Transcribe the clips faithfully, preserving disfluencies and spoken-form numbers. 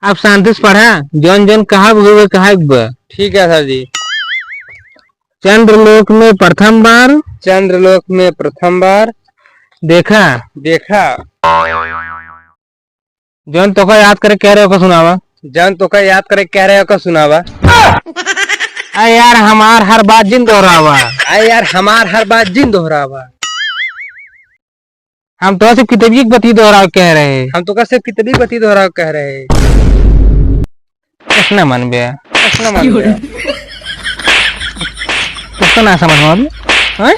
अब शांति से पढ़ा, जौन जौन कहब उहे उहे कहब। ठीक है सर जी। चंद्रलोक में प्रथम बार। चंद्रलोक में प्रथम बार। देखा। देखा। जौन तोका याद करे कह रहे ओका सुनावा। जौन तोका याद करे कह रहे ओका सुनावा। अरे यार, हमार हर बात जिन दोहरावा। अरे यार, हमार हर बात जिन दोहरावा। हम तोका सिर्फ किताबी के बती दोहराव कह रहे। हम तोका सिर्फ किताबी के बती दोहराव कह रहे। कैसे ना मानबे? कैसे ना मानबे? तोका ना समझ में आवे? हैं?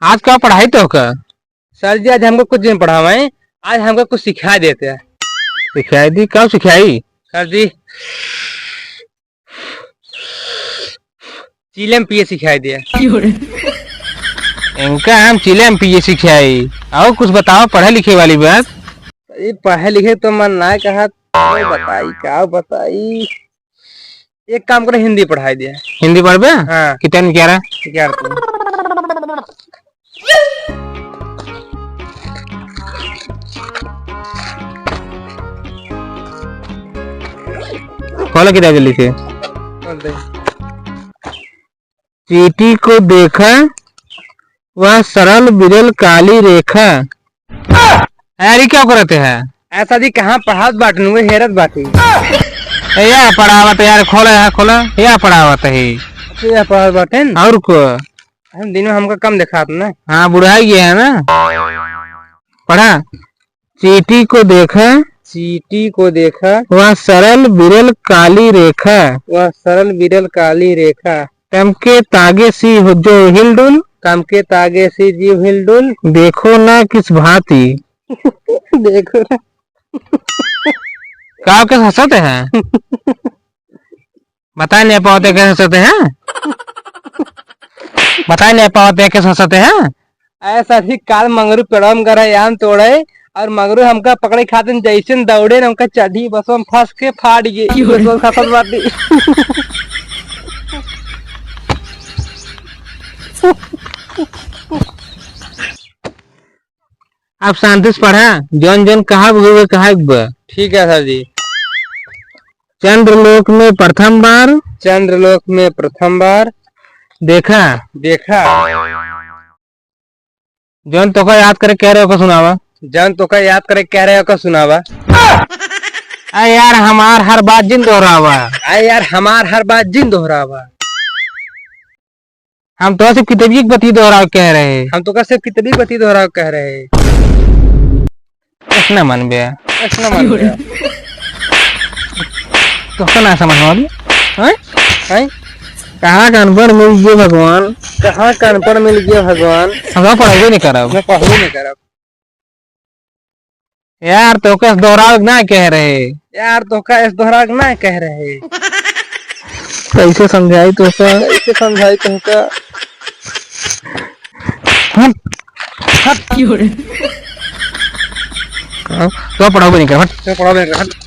आज का पढ़ाई तोहका? सर जी, आज हमको कुछ नहीं पढ़ावे, आज हमको कुछ सिखाई देते हैं। सिखाई दी? का सिखाई? सर जी, चीलम पिए सिखाई दिया। इनका हम चीलम पिए सिखाई। और कुछ बताओ पढ़े लिखे वाली बात। ये पढ़े लिखे तो मन ना कहा, का बताई, का बताई। एक काम करो, हिंदी पढ़ाई दिया। हिंदी पढ़बे? हाँ। कितने में क्या रहा? ग्यारह। खोलो किताब जल्दी से। खोल दे। चींटी को देखा, वह सरल बिरल काली रेखा। यार, ये क्या करते हैं? ऐसा जी कहाँ पढ़ावत बाटन, वो हेरत बाटी। ए, या पढ़ावत है यार, खोला है, खोला, या पढ़ावत है। अच्छा, या पढ़ावत बाटन? और को? हम दिन में हमका कम देखात ना। हाँ, बुढ़ाई गया है ना। पढ़ा। चींटी को देखा। चींटी को देखा। वह सरल बिरल काली रेखा। वह सरल बिरल काली रेखा। तमके तागे सी हो जो हिलडुल। तमके तागे सी जीव हिलडुल। देखो ना किस भांति। देखो ना। का के हंसत है? बताए नहीं पावत है कैसे हंसत है? बताए नहीं पावत है कैसे हंसत है? ऐसा ही काल मंगरू पेड़वा में गरहे आम तोड़े और मंगरू हमका पकड़े खातिर जैसन दौड़े न, उनका चढ़ी बसवा में फंस के फाड़ गए। क्यों रे? बसवा में फंसल बाटी। अब शांति से पढ़ा, जौन जौन कहब उहे उहे कहब। ठीक है सर जी। चंद्रलोक में प्रथम बार। चंद्रलोक में प्रथम बार। देखा। देखा। जौन तोका याद करे कह रहे ओका सुनावा। जौन तोका याद करे कह रहे ओका सुनावा। अरे यार, हमार हर बात जिन दोहरावा। अरे यार, हमार हर बात जिन दोहरावा। हम तोका सिर्फ किताबी के बती दोहराव कह रहे। हम तोका सिर्फ किताबी के बती दोहराव कह रहे। कैसे ना मानबे? कैसे ना मानबे? तोका ना समझ में आवे? हैं? हैं? कहाँ का अनपढ़ मिल गया भगवान? कहाँ का अनपढ़ मिल गया भगवान? हम पढ़बे नहीं करब। मैं पढ़बे नहीं करब। यार, तोका इस दोहराव ना कह रहे। यार, तोका इस दोहराव ना कह रहे। कैसे समझाई तोका? कैसे समझाई तोका? हट। हट। क्यों रे? हाँ, तो पढ़ाओ भी नहीं कर, हट। तो पढ़ाओ भी नहीं कर, हट।